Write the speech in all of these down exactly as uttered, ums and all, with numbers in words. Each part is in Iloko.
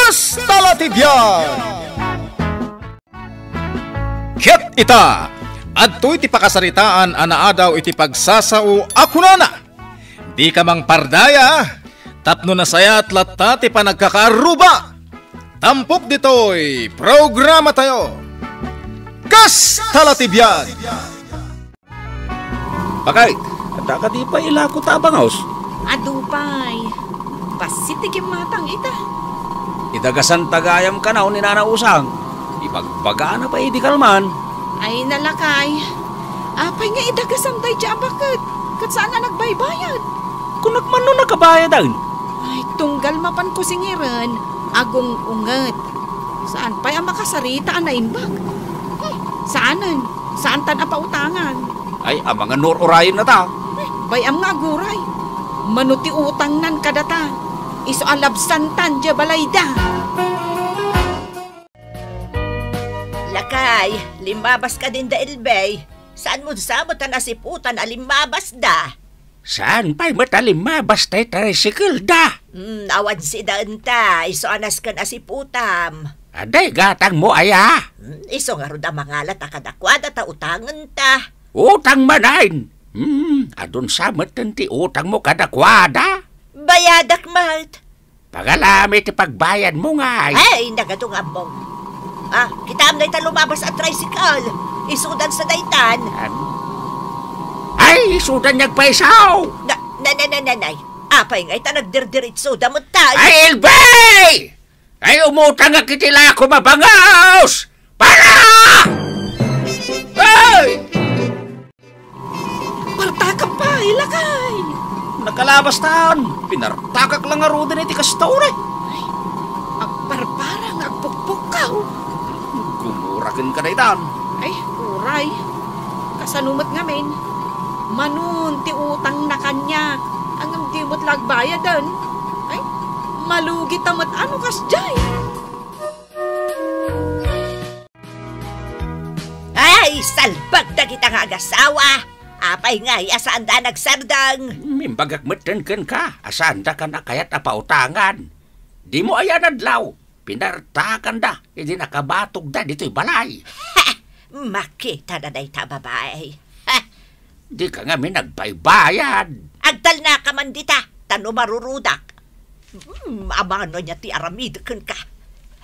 Kasta la ti biag! Ket ita, adtoy ti pakasaritaan a naadaw iti pagsasao a kunana, "Dika mangpardaya, tapno nasayat latta ti panagkakaarruba." Tampok ditoy programatayo. Kasta la ti biag! Bakay, adda kadi pay ilako ta a bangaws? Adu pay. Bassit ti gimmatang ita. Idagasanta gayam kano ni Nana Usang. Ibagbagana pay idi kalman. Ay, nalakay. Apay nga idagasam daydi a baket? Ket saan a nagbaybayad. Kunak man no nakabayadan. Ay, tunggal mapan kusingiren, agung-unget. Saan pay a makasarita a naimbag? Hmm, saanen. Saantan a pautangan. Ay, amangan no ur-urayen na ta. Eh, bay-am nga aguray. Mano ti utangnan kadata, isu a labsantan diay balayda. Lakay, limmabas ka din da, Elbey. Saan mo sa met a nasiputan a limmabas da? Saan pay met a limmabas tay tricycle da? Hmm, awan sidaenta, isu a nasken a siputam. Adda gatangmo aya? Hmm, isu ngarud a mangalat a kadakuada ta utangenta. Utang manen? Hmm, adun sa metten ti utangmo kadakuada? Bayadak met. Pagalami ti pagbayadmo ngay. Ay, nagadu nga ammom. Ah, kitaem dayta lumabas a tricycle. Isudan sa daytan. An-, ay, isudan nga agpaisaw! Na, na, na, na, na, nay. Apay nga ita nagdirdiritso, damot tayo. Ay, Elbey! Ay, umutangak iti lako mabangaws! Para! Ay! Partakam pay, lakay! Nakalabastan! Pinartakak la ngaruden iti kasta uray. Ay, agparpara nga agpukpukkaw. Gumura kenka daytan. Ay, uray. Kasano met ngamin? Manon ti utangna kaniak, ngem di met la agbayaden. Ay, malugita met no kasdiay. Ay, salbag dagita nga agasawa! Apay ngay a saanda a nagsardeng? Imbagak metten kenka a saandakan a kayat a pautangan. Dimo aya nadlaw, pinartakanda idi nakabatogda ditoy balay. Ha! Makita na dayta a babai. Ha! Dika ngamin agbaybayad. Agtalnaka man dita, ta no marurudak. Hmm, amano ania ti aramidek kenka?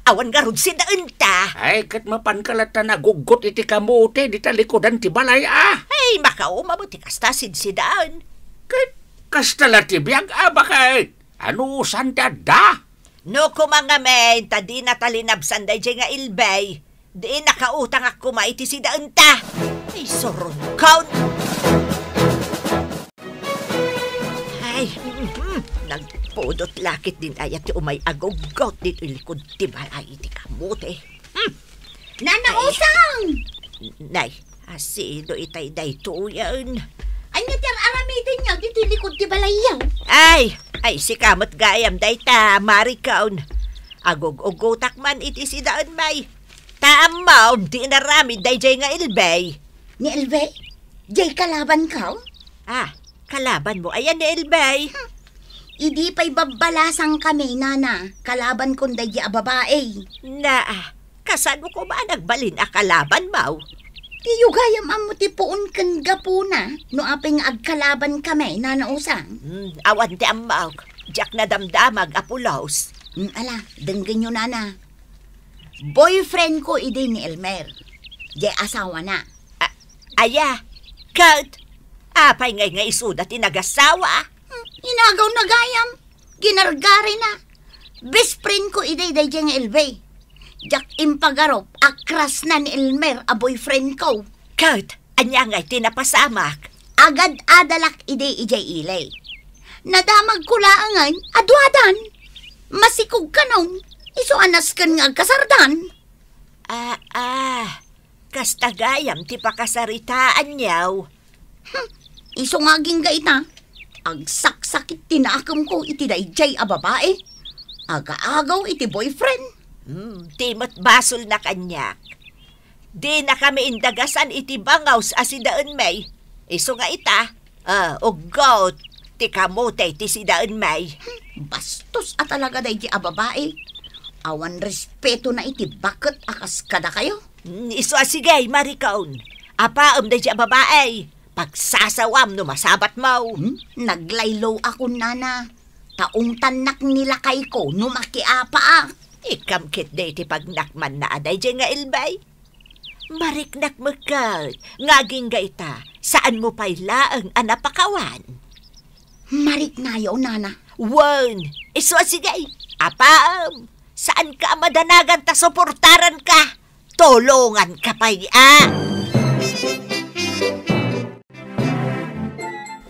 Awan ngarud sidaenta. Ay, ket mapanka latta naguggot iti kamote dita likudan ti balay, a? Ay, makauma met ti kasta a sidsidaen. Ket kasta la ti biag, a, bakay? Anusan ti adda? No koma ngamin ta dinata linabsan daydiay nga Elbey, di nakautangak koma iti sidaenta. Ay, surunkon! Ay, mhm, nagpudot la ketdin aya ti umay aguggot ditoy likud ti balay iti kamote. Hmm. Nana Ay. Usang! Nay, asino itay daytoyen? Ania ti ar-aramidenyo ditoy likud ti balayyo? Ay, ay, sika met gayam dayta, Marikon. Agug-ugutak man iti sidaen, may. Ta ammom ti inaramid daydiay nga Elbey. Ni Elbey? Diay kalabanko? Ah, kalabanmo aya ni Elbey? Hmm. Idi pay babbalasangkami, nana, kalabankon daydiay a babai. Naa, kasano koma a nagbalin a kalabanmo? Diyo gayam ammo ti puon ken gapuna no apay nga agkalabankami, Nana Usang. Hmm, awan ti ammok. Diak nadamdamag a pulos. Hmm, ala, denggenyo, nana. Boyfriendko idi ni Elmer. Diay asawana. A-, aya? Ket, apay ngay nga isuda ti nagasawa? Hmm, inagawna gayam. Ginargarina. Best friendko idi daydiay nga Elbey. Diak impagarup a crushna ni Elmer a boyfriendko. Ket, ania ngay ti napasamak? Agad-adalak idi idiay ili. Nadamagko laengen a duadan. Masikog kanon, isu a nasken nga agkasardan. Ah, ah. Kasta gayam ti pakasaritaanyo. Hmm, isu nga agingga ita, agsaksakit ti nakemko iti daydiay a babai. Agaagaw iti boyfriend. Hmm, ti met basolna kaniak. Dinakami indagasan iti bangaws a sidaenmi. Isu nga ita, ah, uggot ti kamote ti sidaenmi. Hmm, bastos a talaga daydiay a babai. Awan respetona iti baket a kas kadakayo. Mm, isu a sige, Maricon. Apaem daydiay a babai. Pagsasawam no masabatmo. Hmm? Naglaylo akon, nana. Ta ungtannak ni lakayko no makiapaak. Ikkam ketdi ti pagnakmanna a daydiay nga Elvie. Mariknak met ket nga agingga ita, saanmo pay laeng a napakawan. Mariknayo, nana. Wen, isu a sige, apaem. Saanka a madanagan ta suportaranka. Tulonganka pay a.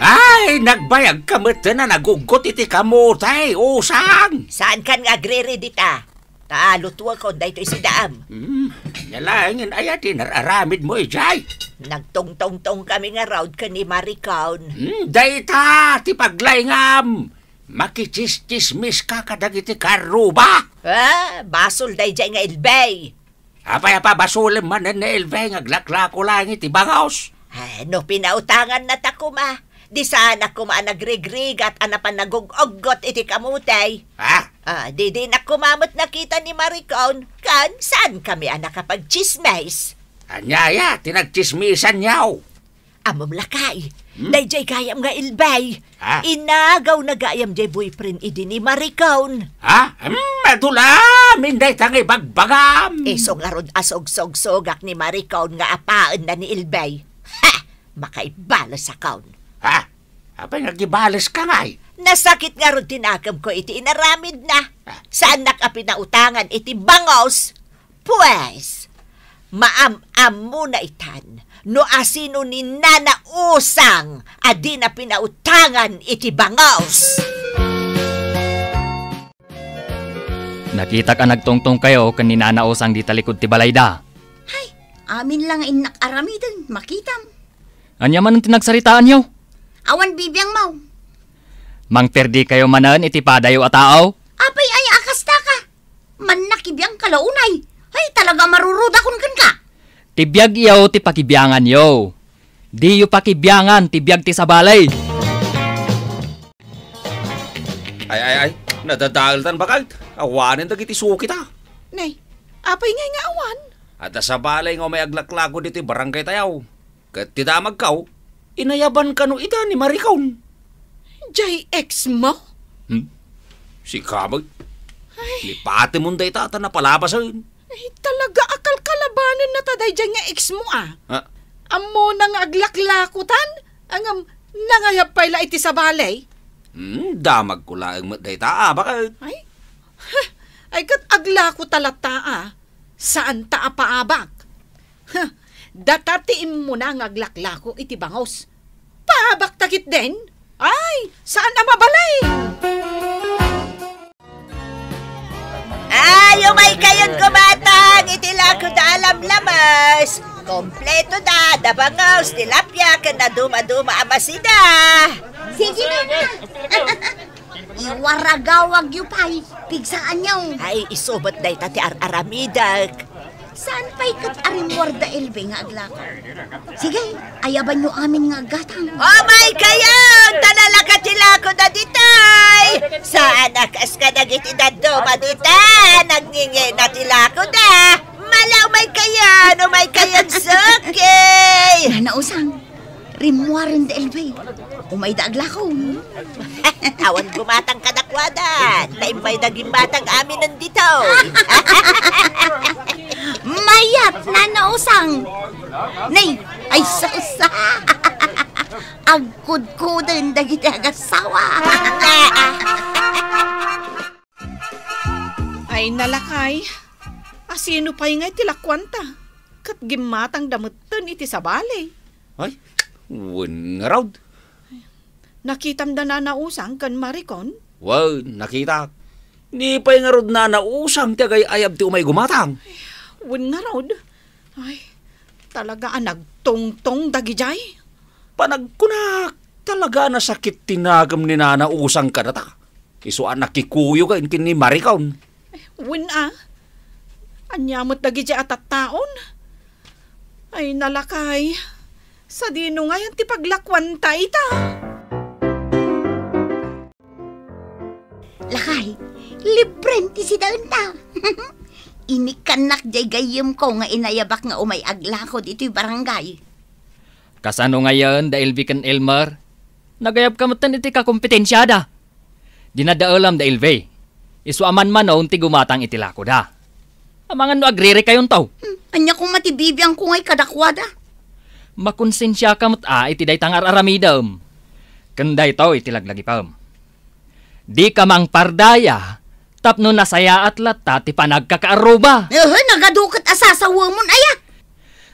Ay, nagbayagka met a naguggot iti kamote, usang! Saankan nga agriri dita? Ta lutuekon daytoy sidaam. Hmm, ania laengen aya ti nar-aramidmo idiay? Nagtungtungtongkami ngarud ken ni Maricon. Hmm, dayta ti paglaingam! Makichischismiska kadagiti karruba! Ah, basol daydiay nga Elvie. Apay a pabasolem manen ni Elvie nga aglaklako laeng iti bangos? Ah, no pinautangannata koma, di saanak koma a nagrigrigat a napan nagug-uggot iti kamote. Ha? Ah, di dinak koma met nakita ni Maricon, ken saankami a nakapagtsismis. Ania aya ti nagtsismisanyo? Ammom lakay, Hmm? daydiay gayam nga Elvie. Ha? Inagawna gayam diay boyfriend idi ni Maricon. Ha? Hmm, adu la amin dayta nga ibagbagam. Isu ngarud a sugsugsugak ni Maricon nga apaenna ni Elvie. Ha! Makaibalesakon. Ha? Apay nga agibaleska ngay? Nasakit ngarud ti nakemko iti inaramidna. Ha? Saannak a pinautangan iti bangos. Pues, maam-ammona itan no asino ni Nana Usang a dina pinautangan iti bangos. Nakitak a nagtungtongkayo ken ni Nana Usang dita likud ti balayda. Hay, amin la nga innak aramiden, makitam. Ania manen ti nagsaritaanyo? Awan bibiangmo. Mangperdikayo manen iti padayo a tao? Apay aya a kasta ka? Mannakibiang ka la unay. Ay, talaga marurudakon kenka. Ti biagyo ti pakibianganyo. Diyo pakibiangan ti biag ti sabali. Ay, ay, ay, nadadaeltan baket. Awanen dagiti sukita. Nay, apay ngay nga awan? Adda sabali nga umay aglaklako ditoy barangay tayo. Ket ti damagko, inayaban kano ida ni Maricon. Jay ex mo? Hmm? Sika met. Ay. Ni patimon dayta ta napalabasen. Ay, talaga a kalkalabanenna ta daydiay nga ex mo, a. Ha? Ammona nga aglaklakotan, ngem nangayab pay la iti sabali. Hmm, damagko laeng met dayta, a, baket. Ay, ay, ket aglako ta latta, a. Saanta a paabak. Huh, data ti immuna nga aglaklako iti bangos. Paabakta ketdin? Ay, saan a mabalin? Ay, umaykayon gumatang iti lakoda a lamlames. Kompletoda, da bangos, tilapia, ken nadumaduma a masida. Sige na. Iwaragawagyo pay, pigsaanyo. Ay, isu met dayta ti ar-aramidek. Saan pay ket a rimmuar da Elvie nga aglako? Sige, ayabanyo amin nga aggatang. Umaykayon! Ta nalaka ti lakoda ditay! Saan a kas kadagiti dadduma dita? Nagngingina ti lakoda! Mala, umaykayon! Umaykayon, suki! Nana Usang, rimmuaren da Elvie. Umayda aglako. Awan gumatang kadakuada. Ta immayda gimmatang aminen ditoy. Mayat, Nana Usang. Nay, ay sus. Agkudkuden dagiti agassawa. Ay, nalakay. Asino pay ngay ti lakuanta? Ket gimmatangda metten iti sabali. Ay, wen ngarud. Nakitam da Nana Usang ken Maricon? Wen, nakitak. Ni pay ngarud Nana Usang ti agay-ayab ti umay gumatang. Wen ngarud. Ay, talaga a nagtungtong dagidiay. Panagkunak, talaga a nasakit ti nakem ni Nana Usang kadata. Isu a nakikuyo ken ni Maricon. Wen a, ania met dagiti a tattaon? Ay, nalakay, sadino ngayan ti paglakuanta ita? Lakay, Libren ti sidaenta. Inikkannak jay gayyemko nga inayabak nga umay aglako ditoy barangay. Kasano ngayen da Elvi ken Elmer? Nagayabka metten iti kakompetensiada. Dinadaelam da Elvi. Isu a manmanon ti gumatang iti lakoda. Amangan no agririkayonto. Hmm, ania koma ti bibiangko ngay kadakuada? Makonsensiaka met a iti dayta nga ar-aramidem. Ken daytoy ti laglagipem. Dika mangpardaya tapno nasayaat latta ti panagkakaarruba. Ehe, nagadu ket a sasawemon aya.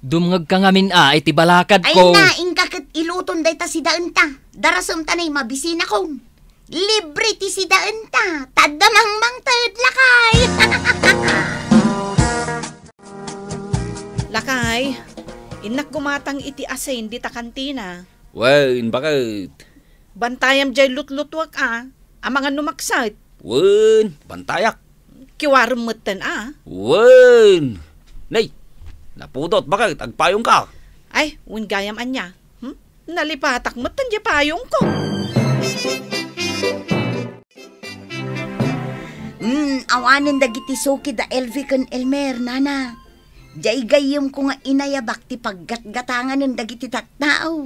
Dumngegka ngamin a iti balakadko. Ay na, inka ket iluton dayta sidaenta. Darasemta nay mabisinakon. Libre ti sidaenta. Tadda mangmangted, lakay. Lakay, innak gumatang iti asin dita kantina. Wen, baket. Bantayam jay lutlutuak a, amangan no makset. Wen, bantayak. Kiwarem metten a. Wen. Nay, napudot, baket, agpayongka. Ay, wen gayam ania. Hmm? Nalipatak metten jay payongko. Hmm, awanen dagiti suki da Elvi ken Elmer, nana. Jay gayyemko nga inayabak ti paggatgatanganen dagiti tattao.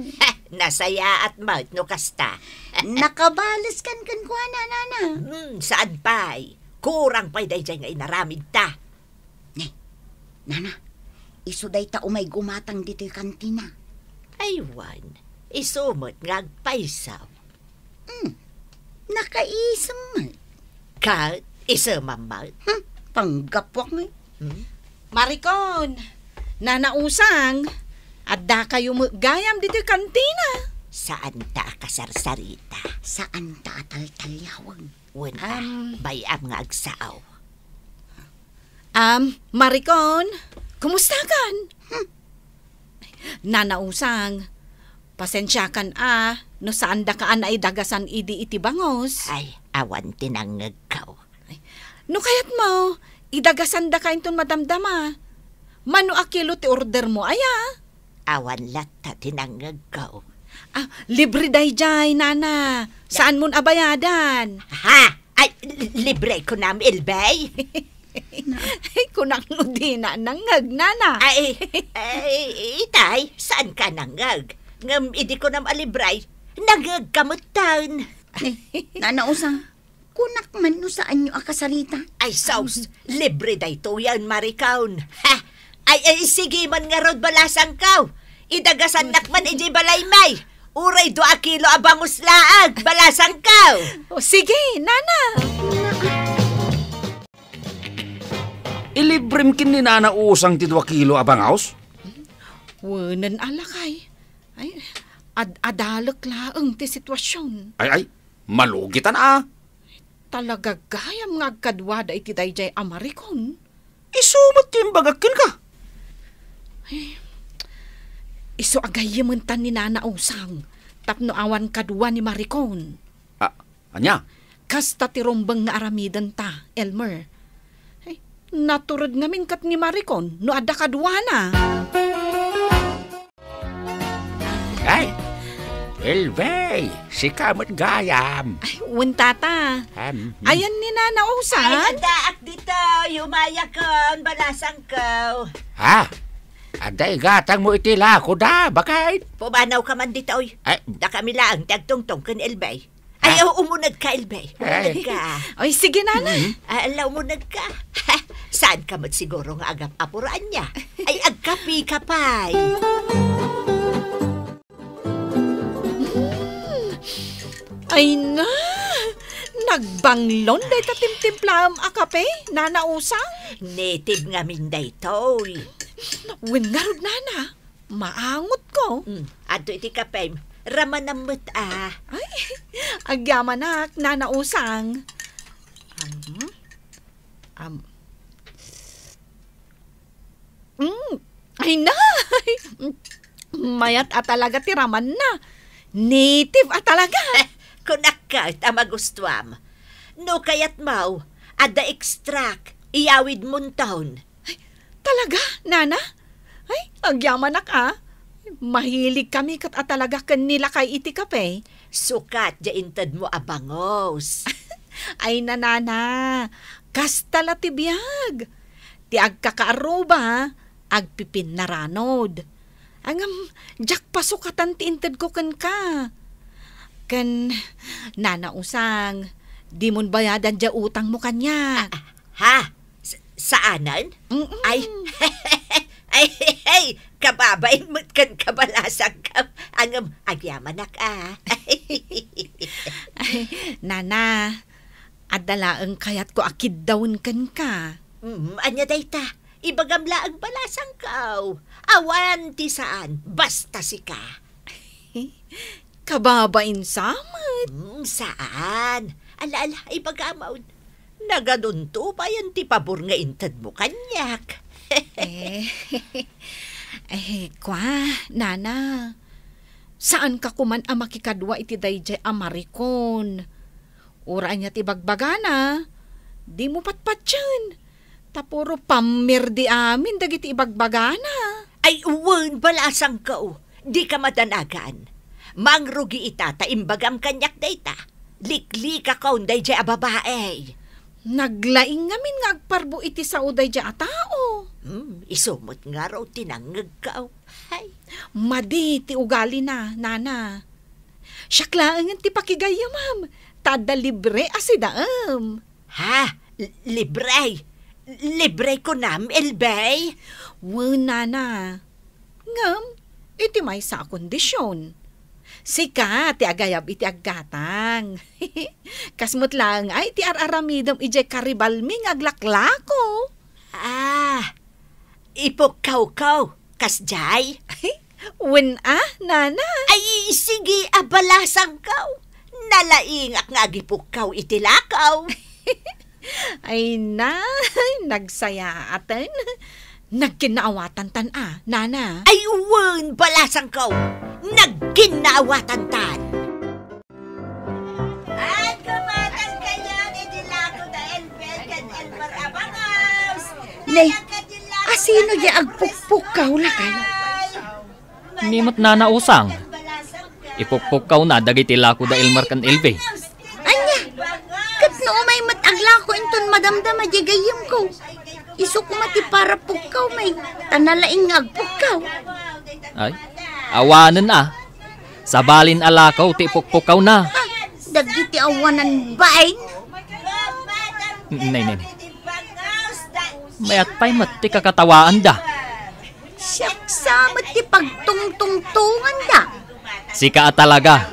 Nasayaat met no kasta. Nakabaleskan kenkuana, nana. Hmm, saan pay. Kurang pay dayjay nga inaramidta. Ne, nana, isu dayta umay gumatang ditoy kantina. Ay, wen, isu met nga agpayso. Hmm, nakaisem met. Ket isemam met. Hmm, panggapuak ngay. Hmm? Maricon, Nana Usang, addakayo met gayam ditoy kantina. Saanta a kasarsarita. Saanta a taltaliaweg. Wen a, Am. Bay-am nga agsao. Am, Maricon, kumustakan? Hmm. Nana Usang, pasensiakan a no saandaka a naidagasan idi iti bangus. Ay, awan ti nangngegko. Ay, no kayatmo, idagasandaka inton madamdama. Mano a kilo ti ordermo, aya? Awan latta ti nangngegko. Ah, libre dayjay, nana. Saanmon a bayadan. Ha? Ay, li-, libre kunam, Elbay? Ay, kunak no dina nangngeg, nana. Ay, ay, itay, saanka nangngeg? Ngem idi kunam a libre, nangngegka metten. Nana Usang, kunak man no saanyo a kasarita. Ay, sus, libre daytoyen, Maricon. Ha? Ay, ay, sige man ngarud, balasangko. Idagasannak man idiay balaymi. Uray dua a kilo a bangus laeng, balasangko. O, sige, nana. Ilibrem ken ni Nana Usang ti dua kilo a bangus? Wenen a lakay. Ay, ad-, adalek laeng ti situasion. Ay, ay, malugitan a. Talaga gayam nga agkaduada iti dayjay a Maricon. Isu met ti imbagak kenka. Ay, isu a gayyementan ni Nana Usang tapno awan kadua ni Maricon. Ah, ania? Kasta ti rumbeng nga aramidenta, Elmer. Ay, natured ngamin ket ni Maricon no adda kaduana. Ay, Elvey, sika met gayam. Ay, wen, tata. Em, hmm. Ayan ni Nana Usang. Ay, addaak ditoy, umayakon, balasangko. Ha? Adda igatangmo iti lakoda, baket? Pumanawka man ditoy. Ay. Dakami laeng ti agtungtong ken Elvey. Ay, ah, o, umunegka, Elbey. Ay. Umunegka. Ay, sige, nana. Mhm. Ah, ala, umunegka. Saanka met siguro nga agap-apuraan niya? Ay, agkapika pay. Mm. Ay na! Nagbanglon dayta timtimplaem a kape, Nana Usang? Native ngamin daytoy. Wen ngarud, nana. Maangotko. Mm, adto iti kapem. Ramanam met a. Ay, agyamanak, Nana Usang. Am, am, mm, ay na! Mayat a talaga ti ramanna. Native a talaga. Kunak ket a magustuam. No kayatmo, adda extract, iyawidmonton. Ay, talaga, nana? Ay, agyamanak a. Mahiligkami ket a talaga ken ni lakay iti kape. Sukat diay intedmo a bangus. Ay, nanana, kasta la ti biag. Ti agkakaarruba, agpipinnaranod. Ngem, diak pasukatan ti intedko kenka. Ken, Nana Usang, dimon bayadan diay utangmo kaniak. Ah, ha? S-, saanen? Mm-mm. Ay, ay, ay, kababain met kenka, balasangko. Ngem, agyamanak, a. Ay, nana, adda laeng kayatko a kiddawen kenka. Mm, ania dayta? Ibagam laeng, balasangko. Awan ti saan, basta sika. Kababain sa met. Mm, saan? Ala, ala, ibagamon. Nagadunto payen ti pabor nga intedmo kaniak. Eh, eh, kua, nana. Saanka koman a makikadua iti daydiay a marikon. Uray ania ti ibagbagana, dimo patpatien. Ta puro pammirdi amin dagiti ibagbagana. Ay, wen, balasangko. Dika madanagan. Mangrugi ita ta imbagam kaniak dayta. Liklikakon daydiay a babai. Naglaing ngamin nga agparbo iti sao daydiay a tao. Hmm, isu met ngarud ti nangngegko. Hay. Madi ti ugalina, nana. Siak laengen ti pakigayyemam, ta adda libre a sidaem. Ha? L-, libre? Libre kunam, Elvie? Wen, nana. Ngem, iti maysa a kondision. Sika ti agayab iti aggatang. Kas met laeng ay ti ar-aramidem idiay karibalmi nga aglaklako. Ah, ipukkawko, kasdiay? Wen a, nana. Ay, sige a, balasangko. Nalaingak nga agipukkaw iti lakaw. Ay, nay, nagsayaaten. Nagkinnaawatantan a, nana. Ay, wen, balasangko. Nagkinnaawatantan. Ay, kumatan kayo, iti lako da Elvie ken Elmer Abangaws. Nay, asino diay agpukpukkaw lakay? Ni met Nana Usang. Ipukpukkawna dagiti lako da Elmer ken Elvie. Ania? Ket no umay met aglako inton madamdama diay gayyemko. Isu koma ti para pukkaw, may, ta nalaing nga agpukkaw. Ay, awanen a. Sabalin a lako ti ipukpukkawna. Ah, dagiti awanan bain. Nay, nay, nay. Mayat pay met ti kakatawaanda. Siak sa met ti pagtungtungtonganda. Sika a talaga.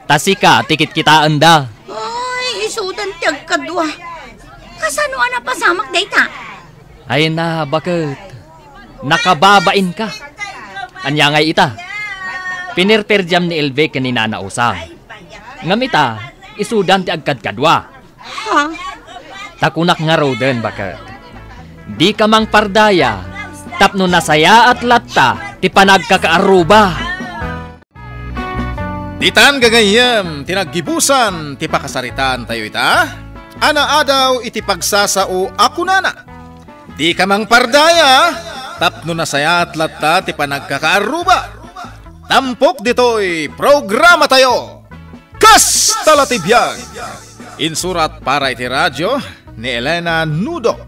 Ta sika ti kitkitaenda. Ay, isudan ti agkadua. Kasano a napasamak dayta? Ay na, baket. Nakababainka. Ania ngay ita? Pinirpirdiam ni Elvie ken ni Nana Usang. Ngem ita, isudan ti agkadkadua. Ha? Ta kunak ngaruden, baket. Dika mangpardaya, tapno nasayaat latta ti panagkakaarruba. Ditan gagayyem ti naggibusan ti pakasaritaantayo ita, a naadaw iti pagsasao a kunana, "Dika mangpardaya, tapno nasayaat latta ti panagkakaarruba." Tampok ditoy programatayo. Kasta la ti biag. Insurat para iti radio ni Elena Nudo.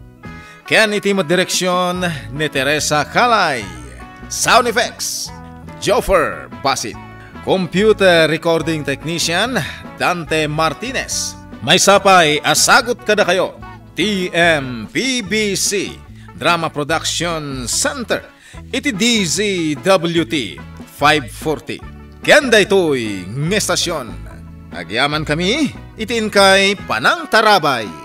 Ken iti met direksion ni Teresa Calay. Sound effects, Joffer Basit. Computer recording technician, Dante Martinez. Maysa pay a sagut kadakayo, T M P B C Drama Production Center. Iti D Z W T five forty. Ken daytoy nga estasyon, agyamankami iti inkay panangtarabay.